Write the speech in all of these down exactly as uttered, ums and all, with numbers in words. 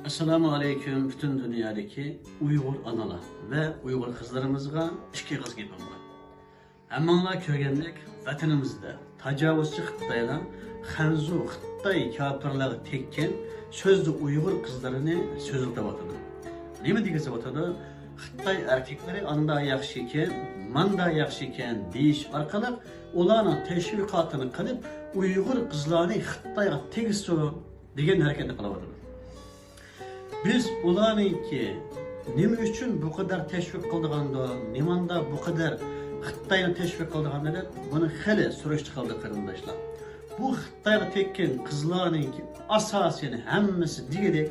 ئەسسالامۇ ئەلەيكۇم، پۈتۈن دۇنيادىكى ئۇيغۇر ئانىلار ۋە ئۇيغۇر قىزلىرىمىزغا ئىككى ئېغىز گېپىم بار. ھەممىڭلار كۆرگەندەك، ۋەتىنىمىزدە تاجاۋۇزچى خىتايلار خەنزۇ خىتاي كاپىرلارغا تەگكەن سۆزدە ئۇيغۇر قىزلىرىنى سۆزلىتىۋاتىدۇ. نېمە دېگۈزۈۋاتىدۇ؟ خىتاي ئەركەكلىرى ئاندا ياخشى ئىكەن، ماندا ياخشى ئىكەن دېيىش ئارقىلىق ئۇلارنىڭ تەشۋىقاتىنى قىلىپ، ئۇيغۇر قىزلارنى خىتايغا تېگىزسۇن دېگەن ھەرىكەتنى قىلىۋاتىدۇ. بىز ئۇلارنىڭكى نېمە ئۈچۈن بۇ قەدەر تەشۋىق قىلىدىغاندۇ، نېماندا بۇ قەدەر خىتاينى تەشۋىق قىلىدىغاندۇ دەپ، بۇنى خېلى سۈرۈشتە قىلدۇق، قېرىنداشلار. بۇ خىتايغا تەگكەن قىزلارنىڭكى ئاساسىي ھەممىسى دېگۈدەك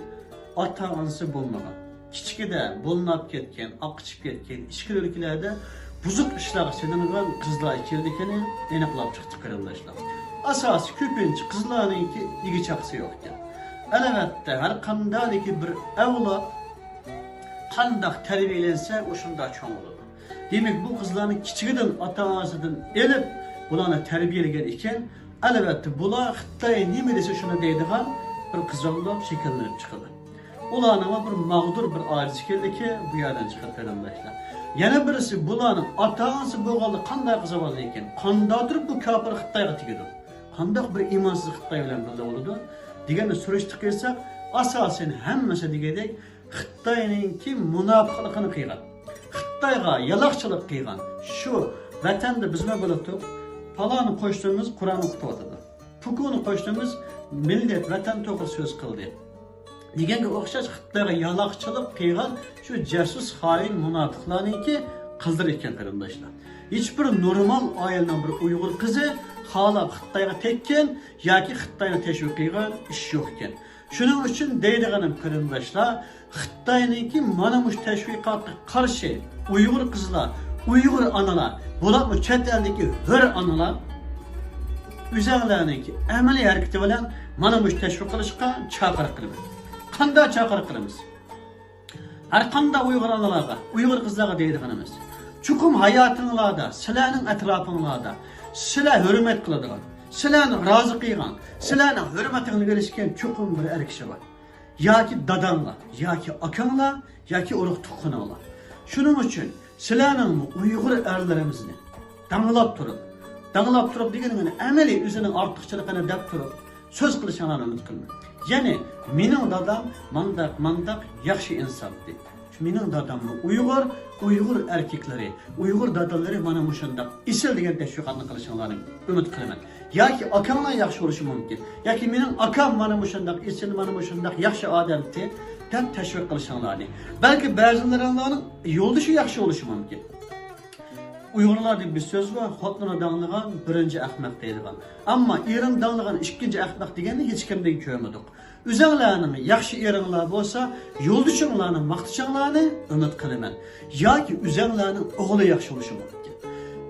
ئاتا-ئانىسى بولمىغان، كىچىكىدە بولۇنۇپ كەتكەن، ئاقىچىپ كەتكەن ئىچكىرى ئۆلكىلەردە بۇزۇق ئىشلارغا سېلىنغان قىزلار ئىكەنلىكىنى ئېنىقلاپ چىقتۇق، قېرىنداشلار. ئاساسىي كۆپىنچە قىزلارنىڭكى ئىگە چاقىسى يوق ئىكەن. ئەلۋەتتە، ھەر قانداقكى بىر ئەۋلاد قانداق تەربىيەلەنسە، ئۇ شۇنداق چوڭ بولىدۇ. دېمەك، بۇ قىزلارنى كىچىكىدىن ئاتا-ئانىسىدىن ئېلىپ، بۇلارنى تەربىيەلىگەن ئىكەن، ئەلۋەتتە، بۇلار خىتاي نېمە دېسە، شۇنى دەيدىغان بىر قىزىل بولۇپ شەكىللىنىپ چىقىدۇ. ئۇلارنىڭمۇ بىر ماغدۇر بىر ئائىلىسى ئىكەنلىكى بۇ يەردىن چىقىدۇ، قېرىنداشلار. يەنە بىرسى، بۇلارنىڭ ئاتا-ئانىسى بولغاندا قانداق قىلسا بولىدىكەن؟ قانداق تۇرۇپ بۇ كاپىر خىتايغا تېگىدۇ؟ قانداق بىر ئىمانسىز خىتاي بىلەن بىللە بولىدۇ؟ دېگەننى سۈرۈشتە قىلساق، ئاساسەن ھەممىسى دېگۈدەك خىتاينىڭكى مۇناپىقلىقىنى قىلغان، خىتايغا يالاقچىلىق قىلغان، شۇ ۋەتەندە بىزمۇ بولۇپتۇق، پالان قوشنىمىز قۇرئان ئوقۇتۇۋاتىدۇ، پۇكۇنى قوشنىمىز مىللەت، ۋەتەن توغرا سۆز قىلدى دېگەنگە ئوخشاش خىتايغا يالاقچىلىق قىلغان شۇ جاسۇس، خائىن، مۇناپىقلارنىڭكى قىزلىرى ئىكەن، قېرىنداشلار. ھېچبىر نورمال ئائىلىنىڭ بىر ئۇيغۇر قىزى خالاپ خىتايغا تەگكەن ياكى خىتاينى تەشۋىق قىلغان ئىش يوق ئىكەن. شۇنىڭ ئۈچۈن دەيدىغىنىم، قېرىنداشلار، خىتاينىڭكى مانا مۇشۇ تەشۋىقاتقا قارشى ئۇيغۇر قىزلار، ئۇيغۇر ئانىلار، بولۇپمۇ چەت ئەلدىكى ھۆر ئانىلار ئۆزەڭلارنىڭكى ئەمەلىي ھەرىكىتى بىلەن مانا مۇشۇ تەشۋىق قىلىشقا چاقىرىق قىلىمەن. قانداق چاقىرىق قىلىمىز؟ ھەر قانداق ئۇيغۇر ئانىلارغا، ئۇيغۇر قىزلارغا دەيدىغىنىمىز، چوقۇم ھاياتىڭلاردا، سىلەرنىڭ ئەتراپىڭلاردا سىلەر ھۆرمەت قىلىدىغان، سىلەرنى رازى قىلغان، سىلەرنىڭ ھۆرمىتىڭلارنى ئېلىشكەن چوقۇم بىر ئەر كىشى بار. ياكى داداڭلار، ياكى ئاكاڭلار، ياكى ئۇرۇق تۇغقىنىڭلار. شۇنىڭ ئۈچۈن سىلەرنىڭمۇ ئۇيغۇر ئەرلىرىمىزنى داڭلاپ تۇرۇپ، داڭلاپ تۇرۇپ دېگىنىمنى ئەمەلىي ئۆزىنىڭ ئارتۇقچىلىقىنى دەپ تۇرۇپ سۆز قىلىشىڭلارنى ئۈمىد قىلىمەن. يەنى، مېنىڭ دادام مانداق، مانداق ياخشى ئىنساپتى. مېنىڭ داداممۇ ئۇيغۇر، ئۇيغۇر ئەركەكلىرى، ئۇيغۇر دادىلىرى مانا مۇشۇنداق ئېسىل دېگەن تەشۋىقاتنى قىلىشىڭلارنى ئۈمىد قىلىمەن. ياكى ئاكاڭلار ياخشى بولۇشى مۇمكىن. ياكى مېنىڭ ئاكام مانا مۇشۇنداق ئېسىل، مانا مۇشۇنداق ياخشى ئادەمتى دەپ تەشۋىق قىلىشىڭلارنى. بەلكى بەزىلىرىڭلارنىڭ يولدىشى ياخشى بولۇشى مۇمكىن. ئۇيغۇرلاردا بىر سۆز بار، خوتۇننى داڭلىغان بىرىنچى ئەخمەق دەيدىغان. ئەمما ئېرىنى داڭلىغان ئىككىنچى ئەخمەق دېگەننى ھېچكىمدىن كۆرمىدۇق. ئۆزەڭلارنىڭ ياخشى ئېرىڭلار بولسا، يولدىشىڭلارنى ماختىشىڭلارنى ئۈمىد قىلىمەن. ياكى ئۆزەڭلارنىڭ ئوغلى ياخشى بولۇشى مۇمكىن.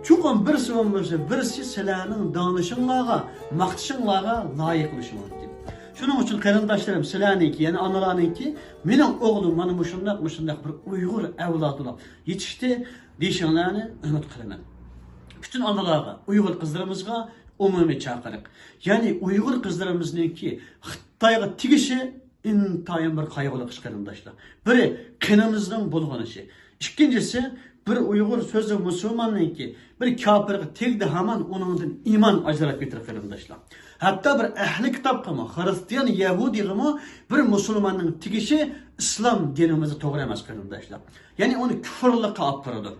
چوقۇم بىرسى بولمىسا بىرسى سىلەرنىڭ داڭلىشىڭلارغا، ماختىشىڭلارغا لايىق بولۇشى مۇمكىن. شۇنىڭ ئۈچۈن قېرىنداشلىرىم، سىلەرنىڭكى، يەنى ئانىلارنىڭكى، مېنىڭ ئوغلۇم مانا مۇشۇنداق، مۇشۇنداق بىر ئۇيغۇر ئەۋلادى بولۇپ يېتىشتى دېيىشىڭلارنى ئۈمىد قىلىمەن. پۈتۈن ئانىلارغا، ئۇيغۇر قىزلىرىمىزغا ئومۇمىي چاقىرىق. يەنى ئۇيغۇر قىزلىرىمىزنىڭكى خىتايغا تېگىشى ئىنتايىن بىر قايغۇلۇق ئىش، قېرىنداشلار. بىرى، قېنىمىزنىڭ بۇلغىنىشى. ئىككىنچىسى، بىر ئۇيغۇر سۆزى مۇسۇلماننىڭكى بىر كاپىرغا تەگدى ھامان ئۇنىڭدىن ئىمان ئاجراپ كېتىدۇ، قېرىنداشلار. ھەتتا بىر ئەھلى كىتابقىمۇ، خىرىستىيان، يەھۇدىيغىمۇ بىر مۇسۇلماننىڭ تېگىشى ئىسلام دىنىمىزدا توغرا ئەمەس، قېرىنداشلار. يەنى ئۇنى كۇفرلۇققا ئاپىرىدۇ.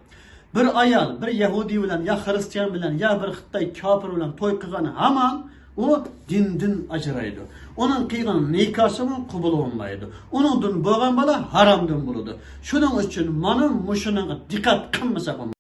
بىر ئايال بىر يەھۇدىي بىلەن يا خىرىستىيان بىلەن يا بىر خىتاي كاپىر بىلەن توي قىلغان ھامان ئۇ دىندىن ئاجرايدۇ. ئۇنىڭ قىلغان نىكاسىمۇ قوبۇل بولمايدۇ. ئۇنىڭدىن بولغان بالا ھارامدىن بولىدۇ. شۇنىڭ ئۈچۈن مانا مۇشۇنىڭغا دىققەت قىلمىساق